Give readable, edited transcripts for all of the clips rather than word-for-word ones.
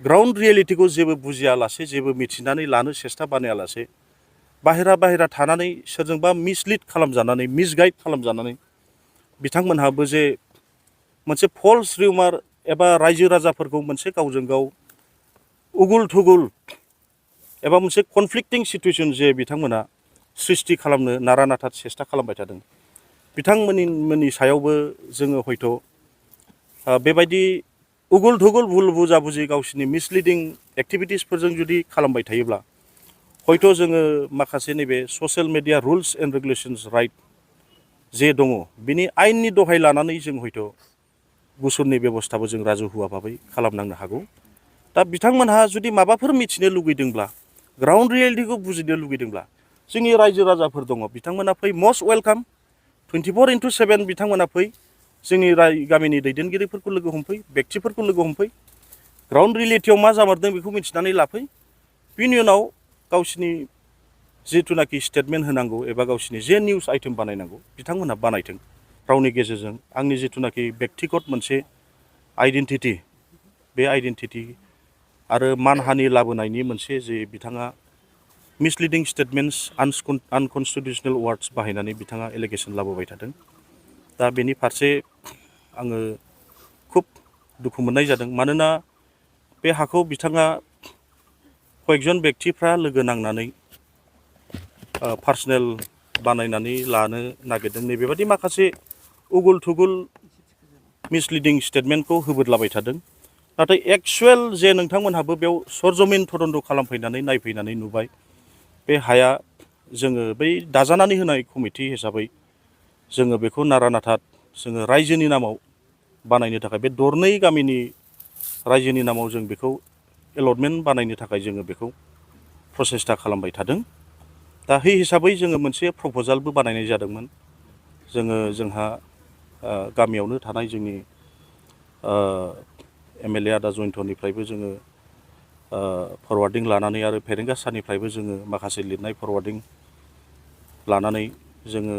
Ground रियेलिटिखौ जेबो बुजियालासे जेबो मिथिनानै लानो सेस्था बानायालासे बाहेरा थानानै सोरजोंबा मिसलिड खालामजानानै मिसगाइड खालामजानानै बिथांमोनहाबो जे मोनसे फल्स रिउमार एबा रायजो राजाफोरखौ मोनसे गावजों गाव उगुल थुगुल एबा मोनसे कनफ्लिक्टिं सिटुएसन जे बिथांमोना सृष्टि खालामनो नारा नाथा सेस्था खालामबाय थादों बिथांमोननि सायावबो जोङो हयथ' बेबायदि उगुल थुगुल भुल बुजाबुजि गावसिनि मिसलिडिं एक्टिभिटिसफोरजों जुदि खालामबाय थायोब्ला हयथ' जोङो माखासे नैबे social media rules and regulations right जे दङ बिनि आयेननि दहाय लानानै जों हयथ' गुसुरनि बेबस्थाबो जों राजहुवा भाबै खालामनांनो हागौ दा बिथांमोनहा जुदि माबाफोर मिथिनो लुगैदोंब्ला ग्राउन्ड रियेलिटिखौ बुजिनो लुगैदोंब्ला जोंनि रायजो राजाफोर दङ बिथांमोना फै मस्ट वेलकाम 24/7 बिथांमोना फै जोंनि गामिनि दैदेनगिरिफोरखौ लोगो हमफै बेक्तिफोरखौ लोगो हमफै ग्राउन्ड रियेलिटियाव मा जामारदों बेखौ मिथिनानै लाफै बिनि उनाव गावसिनि जिथुनाखि स्टेटमेन्ट होनांगौ एबा गावसिनि जे निउस आइटेम बानायनांगौ बिथांमोनहा बानायथों रावनि गेजेरजों आंनि जिथुनाखि बेक्तिगत मोनसे आइडेन्टिटि बे आइडेन्टिटि आरो मानहानि लाबोनायनि मोनसे जे बिथाङा मिसलिडिं स्टेटमेन्टस आनकनस्टिटिउसनेल वार्डस बाहायनानै बिथाङा एलिगेसन लाबोबाय थादों दा बेनि फारसे आङो खुब दुखु मोननाय जादों मानोना बे हाखौ बिथाङा कयेकजन बेक्तिफ्रा लोगो नांनानै पार्सनेल बानायनानै लानो नागिरदों नैबेबादि माखासे उगुल थुगुल मिसलिडिं स्टेटमेन्टखौ होबोदलाबाय थादों नाथाय एक्सुवेल जे नोंथांमोनहाबो बेयाव सरजमिन तदन्त खालामफैनानै नायफैनानै नुबाय बे हाया जोङो बै दाजानानै होनाय कमिटि हिसाबै जोङो बेखौ नारा नाथा जोङो रायजोनि नामाव बानायनो थाखाय बे दरनै गामिनि रायजोनि नामाव जों बेखौ एलटमेन्ट बानायनो थाखाय जोङो बेखौ प्रसेस्ता खालामबाय थादों दा बे हिसाबै जोङो मोनसे प्रप'जालबो बानायनाय जादोंमोन जोंहा गामियावनो थानाय जोंनि एमएलए आदा जयन्तनिफ्रायबो जोङो फरवार्डिं लानानै आरो फेरेंगा सारनिफ्रायबो जोङो माखासे लिरनाय फरवार्डिं लानानै जोङो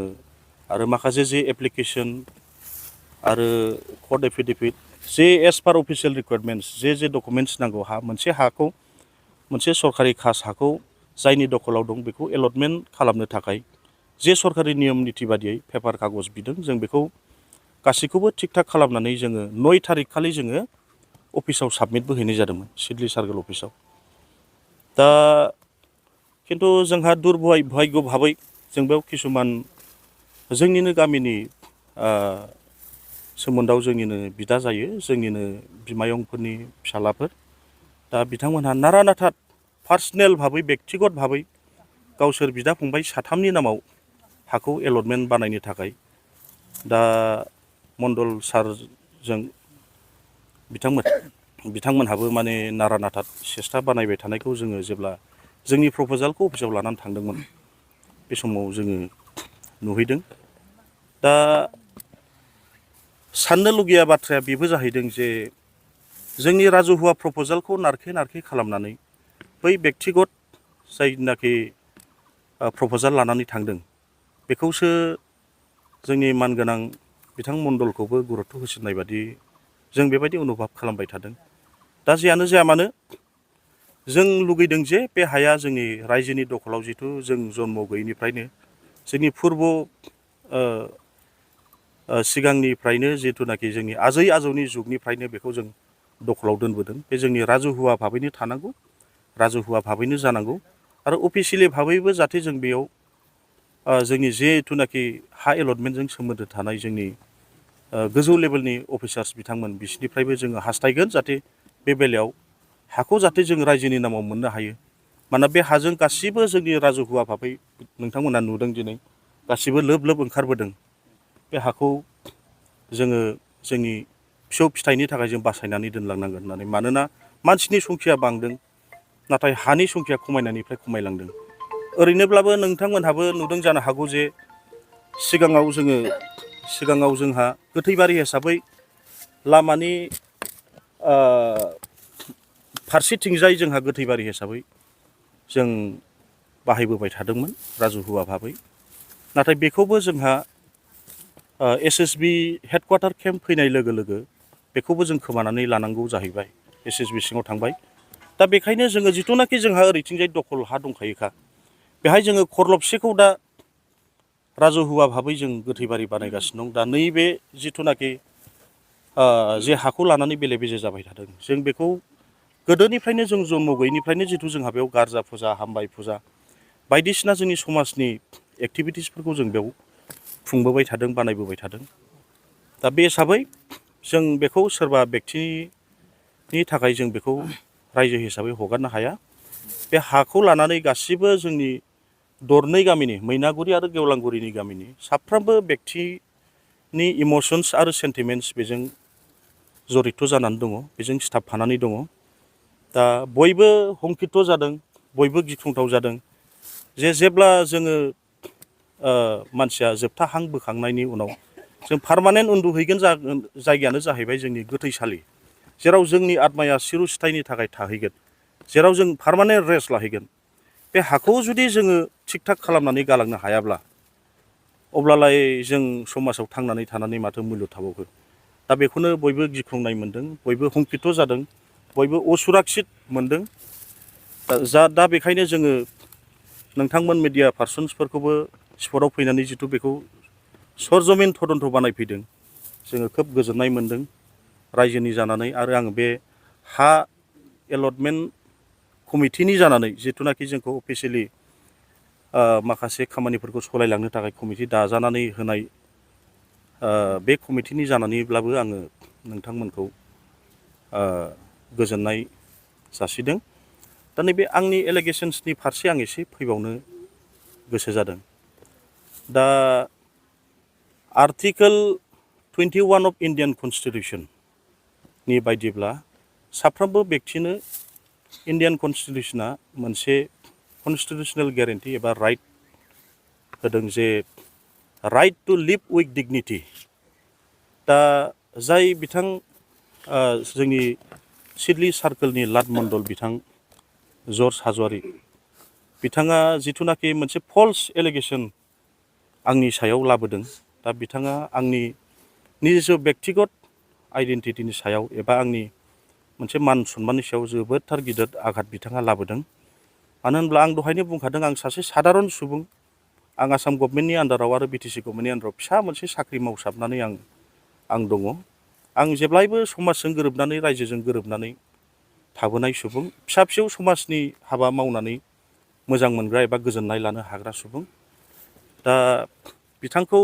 आरो माखासे जे एप्लिकेसन आरो कर्ट एफिडेभिट जे एज पार अफिसियेल रिकुवारमेन्ट्स जे डकुमेन्ट्स नांगौ मोनसे हाखौ मोनसे सरकारि खास हाखौ जायनि दखलाव दं बेखौ एलटमेन्ट खालामनो थाखाय जे सरकारि नियम निति बादियै पेपार कागज बिदों जों बेखौ गासैखौबो थिग थाक खालामनानै जोङो 9 थारिख खालि जोङो अफिसाव साबमिटबो हैनाय जादोंमोन सिडली सार्कोल अफिसाव दा खिन्थु जोंहा दुर्भाग्य भाबै जों बेयाव किसुमान जोंनिनो गामिनि सोमोन्दोआव जोंनिनो बिदा जायो जोंनिनो बिमायंफोरनि फिसालाफोर दा बिथांमोनहा नारा नाथा पार्सनेल भाबै बेक्तिगत भाबै गावसोर बिदा फंबाय साथामनि नामाव हाखौ एलटमेन्ट बानायनो थाखाय दा मनदल सारजों बिथांमोनहाबो माने नारा नाथा सेस्था बानायबाय थानायखौ जोङो जेब्ला जोंनि प्रप'जालखौ अफिसाव लानानै थांदोंमोन बे समाव जोङो नुहैदों दा साननो लुगैया बाथ्राया बेबो जाहैदों जे जोंनि राजहुवा प्रप'जालखौ नारखे खालामनानै बै बेक्तिगत जायनाखि प्रप'जाल लानानै थांदों बेखौसो जोंनि मानगोनां बिथां मण्डलखौबो गुरुत्त' होसिननाय बादि जों बेबायदि अनुभब खालामबाय थादों दा जेयानो जाया मानो जों लुगैदों जे बे हाया जोंनि रायजोनि दखलाव जिथु जों जन्म गैयैनिफ्रायनो जोंनि पुर्ब सिगांनिफ्रायनो जिथुनाखि जोंनि आजै आजौनि जुगनिफ्रायनो बेखौ जों दखलाव दोनबोदों बे जोंनि राजहुवा भाबैनो थानांगौ राजहुवा भाबैनो जानांगौ आरो अफिसियेलि भाबैबो जाहाथे जों बेयाव जोंनि जिथुनाखि हा एलटमेन्टजों सोमोन्दो थानाय जोंनि गोजौ लेभेलनि अफिसार्स बिथांमोन बिसोरनिफ्रायबो जोङो हास्थायगोन जाहाथे बे बेलायाव हाखौ जाहाथे जों रायजोनि नामाव मोननो हायो मानोना बे हाजों गासिबो जोंनि राजहुवा भाबै नोंथांमोना नुदों दिनै गासिबो लोब ओंखारबोदों बे हाखौ जोङो जोंनि फिसौ फिथाइनि थाखाय जों बासायनानै दोनलांनांगोन होननानै मानोना मानसिनि संख्या बांदों नाथाय हानि संख्या खमायनायनिफ्राय खमायलांदों ओरैनोब्लाबो नोंथांमोनहाबो नुदों जानो हागौ जे सिगाङाव जोंहा गोथैबारि हिसाबै लामानि फारसेथिंजाय जोंहा गोथैबारि हिसाबै जों बाहायबोबाय थादोंमोन राजहुवा भाबै नाथाय बेखौबो जोंहा एसएसबि हेडक्वार्टार केम्प फैनाय लोगो लोगो बेखौबो जों खोमानानै लानांगौ जाहैबाय एसएसबि सिङाव थांबाय। दा बेखायनो जोङो जिथुनाखि जोंहा ओरैथिंजाय दखल हा दंखायोखा बेहाय जोङो खरलबसेखौ दा राजहुवा भाबै जों गोथैबारि बानायगासिनो दं। दा नैबे जिथुनाखि जे हाखौ लानानै बेले बेजे जाबाय थादों जों बेखौ गोदोनिफ्रायनो जों जन्म गैयैनिफ्रायनो जिथु जोंहा बेयाव गारजा फुजा हामबाय फुजा बायदिसिना जोंनि समाजनि एक्टिभिटिसफोरखौ जों बेयाव खुंबोबाय थादों बानायबोबाय थादों। दा बे हिसाबै जों बेखौ सोरबा बेक्तिनि थाखाय जों बेखौ रायजो हिसाबै हगारनो हाया। बे हाखौ लानानै गासिबो जोंनि दरनै गामिनि मैनागुरि आरो गेवलांगुरिनि गामिनि साफ्रोमबो बेक्तिनि इमसन्स आरो सेन्टिमेन्ट्स बेजों जरित जानानै दङ, बेजों सिथाबफानानै दङ। दा बयबो हंकित जादों, बयबो गिख्रंथाव जादों जे जेब्ला जोङो मानसिया जोबथा हां बोखांनायनि उनाव जों पार्मानेन्ट उन्दुहैगोन जायगायानो जाहैबाय जोंनि गोथैसालि, जेराव जोंनि आत्माया सिरु सिथायनि थाखाय थाहैगोन, जेराव जों पार्मानेन्ट रेस्ट लाहैगोन। बे हाखौ जुदि जोङो थिग थाक खालामनानै गालांनो हायाब्ला अब्लालाय जों समाजाव थांनानै थानानै माथो मुल्य थाबावगोन। दा बेखौनो बयबो गिख्रंनाय मोन्दों, बयबो हंकित जादों, बयबो असुराक्षित मोन्दों। दा बेखायनो जोङो नोंथांमोन मिडिया पार्सन्सफोरखौबो स्पटआव फैनानै जिथु बेखौ सरजमिन तदन्त बानायफैदों जोङो खोब गोजोननाय मोन्दों रायजोनि जानानै। आरो आङो बे हा एलटमेन्ट कमिटिनि जानानै जिथुनाखि जोंखौ अफिसियेलि माखासे खामानिफोरखौ सालायलांनो थाखाय कमिटि दाजानानै होनाय बे कमिटिनि जानानैब्लाबो आङो नोंथांमोनखौ गोजोननाय जासिदों। दा नैबे आंनि एलिगेसन्सनि फारसे आं एसे फैबावनो गोसो जादों। दा आर्टिकोल 21 अफ इण्डियान कनस्टिटिउसननि बायदिब्ला साफ्रोमबो बेक्तिनो इण्डियान कनस्टिटिउसना मोनसे कनस्टिटिउसनेल गेरेन्टि एबा राइट होदों जे राइट टु लिभ उइथ डिगनिटि। दा जाय बिथां जोंनि सिडली सार्कोलनि लाट मनदल बिथां जर्ज हाज'वारि बिथाङा जिथुनाखि मोनसे फल्स एलिगेसन आंनि सायाव लाबोदों। दा बिथाङा आंनि निजे बेक्तिगत आइडेन्टिटिनि सायाव एबा आंनि मोनसे मान सन्माननि सायाव जोबोदथार गिदिर आघात बिथाङा लाबोदों। मानो होनब्ला आं दहायनो बुंखादों आं सासे सादारन सुबुं, आं आसाम गभर्नमेन्टनि आन्दाराव आरो बिटिसि गभर्नमेन्टनि आन्दाराव फिसा मोनसे साख्रि मावसाबनानै आं दङ। आं जेब्लायबो समाजजों गोरोबनानै रायजोजों गोरोबनानै थाबोनाय सुबुं, फिसा फिसौ समाजनि हाबा मावनानै मोजां मोनग्रा एबा गोजोननाय लानो हाग्रा सुबुं। दा बिथांखौ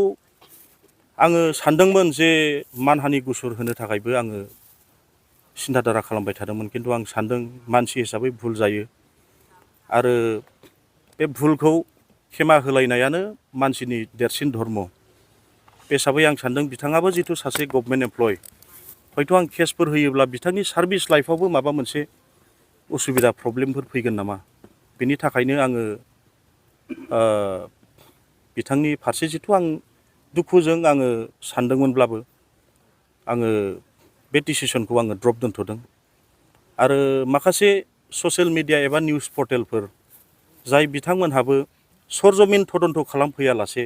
आङो सानदोंमोन जे मानहानि गुसुर होनो थाखायबो आङो सिन्थाधारा खालामबाय थादोंमोन, खिन्थु आं सानदों मानसि हिसाबै भुल जायो आरो बे भुलखौ क्षेमा होलायनायानो मानसिनि देरसिन धर्म। बे हिसाबै आं सानदों बिथाङाबो जिथु सासे गभर्नमेन्ट एमप्लय, हयथ' आं केसफोर होयोब्ला बिथांनि सार्भिस लाइफआवबो माबा मोनसे उसुबिदा प्रब्लेमफोर फैगोन नामा, बिनि थाखायनो आङो बिथांनि फारसे जिथु आं दुखुजों आङो सानदोंमोनब्लाबो आङो बे डिसिसनखौ आङो ड्रप दोनथ'दों। आरो माखासे ससियेल मिडिया एबा निउस पर्टेलफोर जाय बिथांमोनहाबो सरजमिन तदन्त खालामफैयालासे,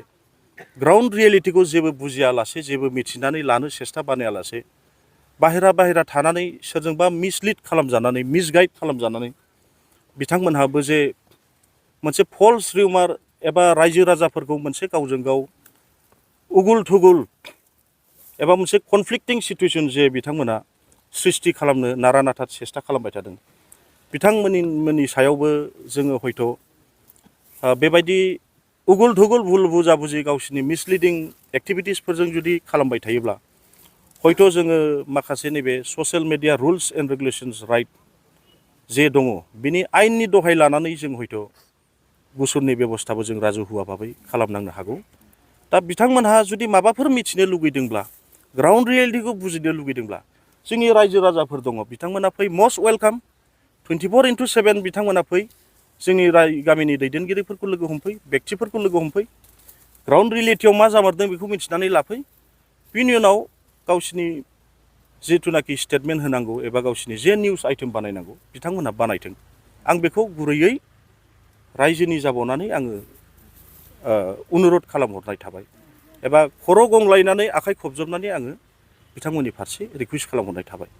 ग्राउन्ड रियेलिटिखौ जेबो बुजियालासे, जेबो मिथिनानै लानो सेस्था बानायालासे बाहेरा थानानै सोरजोंबा मिसलिड खालामजानानै मिसगाइड खालामजानानै बिथांमोनहाबो जे मोनसे फल्स रिउमार एबा रायजो राजाफोरखौ मोनसे गावजों गाव उगुल थुगुल एबा मोनसे कनफ्लिक्टिं सिटुएसन जे बिथांमोना सृष्टि खालामनो नारा नाथा सेस्था खालामबाय थादों, बिथांमोननि सायावबो जोङो हयथ' बेबायदि उगुल थुगुल भुल बुजा बुजि गावसिनि मिसलिडिं एक्टिभिटिसफोरजों जुदि खालामबाय थायोब्ला हयथ' जोङो माखासे नैबे social media rules and regulations right जे दङ बिनि आयेननि दहाय लानानै जों हयथ' गुसुरनि बेबस्थाबो जों राजहुवा भाबै खालामनांनो हागौ। दा बिथांमोनहा जुदि माबाफोर मिथिनो लुगैदोंब्ला, ग्राउन्ड रियेलिटिखौ बुजिनो लुगैदोंब्ला जोंनि रायजो राजाफोर दङ, बिथांमोना फै, मस्ट वेलकाम, 24/7 बिथांमोना फै, जोंनि गामिनि दैदेनगिरिफोरखौ लोगो हमफै, बेक्तिफोरखौ लोगो हमफै, ग्राउन्ड रियेलिटियाव मा जामारदों बेखौ मिथिनानै लाफै, बिनि उनाव गावसिनि जिथुनाखि स्टेटमेन्ट होनांगौ एबा गावसिनि जे निउस आइटेम बानायनांगौ बिथांमोनहा बानायथों। आं बेखौ गुरैयै रायजोनि जाबावनानै आङो अनुरद खालामहरनाय थाबाय एबा खर' गंलायनानै आखाइ खबजबनानै आङो बिथांमोननि फारसे रिकुवेस्ट खालामहरनाय थाबाय।